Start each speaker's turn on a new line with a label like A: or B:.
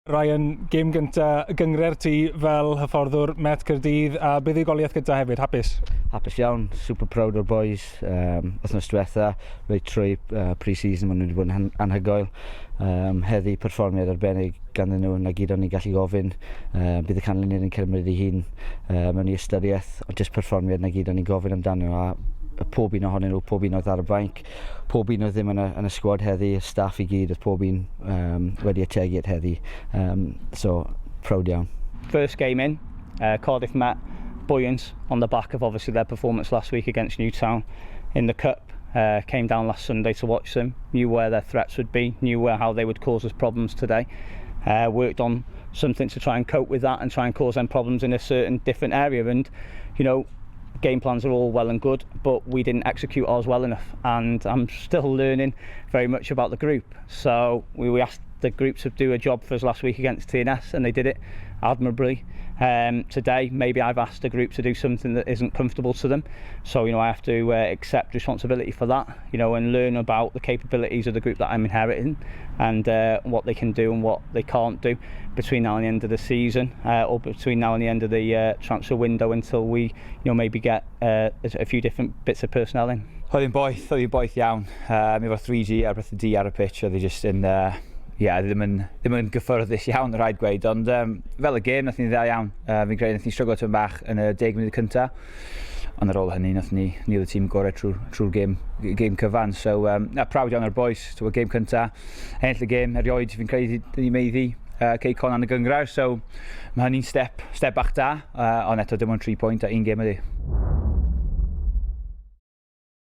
A: Ryan, gêm gynta y gynghrair ti fel hyfforddwr Met Caerdydd a buddugoliaeth gyda hefyd, hapus?
B: Hapus iawn, super proud o'r boys. Wythnos diwetha, reit trwy pre-season, maen nhw wedi bod yn anhygoel. Heddi, perfformiad arbennig ganddyn nhw, na gyd o'n ni'n gallu gofyn. Bydd y canlyniad yn cymryd ei hun mewn i ystyriaeth, ond jyst perfformiad na gyd o'n ni'n gofyn amdano. A pob un ohonyn nhw, pob un oedd ar y fainc, pob un oedd ddim yn y sgwad heddi, y staff i gyd, oedd pob un wedi ategu at heddi. So, proud iawn.
C: First game in, Cardiff Met buoyant on the back of obviously their performance last week against Newtown in the Cup. Came down last Sunday to watch them, knew where their threats would be, knew how they would cause us problems today. Worked on something to try and cope with that and try and cause them problems in a certain different area. And game plans are all well and good, but we didn't execute ours well enough. And I'm still learning very much about the group. So we asked the group to do a job for us last week against TNS, and they did it admirably. Today, maybe I've asked the group to do something that isn't comfortable to them. So I have to accept responsibility for that and learn about the capabilities of the group that I'm inheriting and what they can do and what they can't do between now and the end of the season, or between now and the end of the transfer window until we maybe get a few different bits of personnel in.
D: Oedd hi'n boeth, oedd hi'n boeth iawn. Efo 3G a'r beth D ar y pitch, oedd hi just yn, yeah, ddim yn gyffyrddus iawn, rhaid gweud, ond fel y gêm, nath ni'n dda iawn. Fi'n credu nath ni stryglo tipyn bach yn y 10 munud cyntaf. Ond ar ôl hynny, nath ni, ni oedd y tîm gorau trwy gêm cyfan. So, na, proud iawn o'r boys. So, gêm cyntaf, ennill y gêm, erioed, fi'n credu dyn ni maeddu Cei Connah yn y gynghrair. So, mae hynny'n step bach da, ond eto dim ond 3 pwynt a un gêm ydi.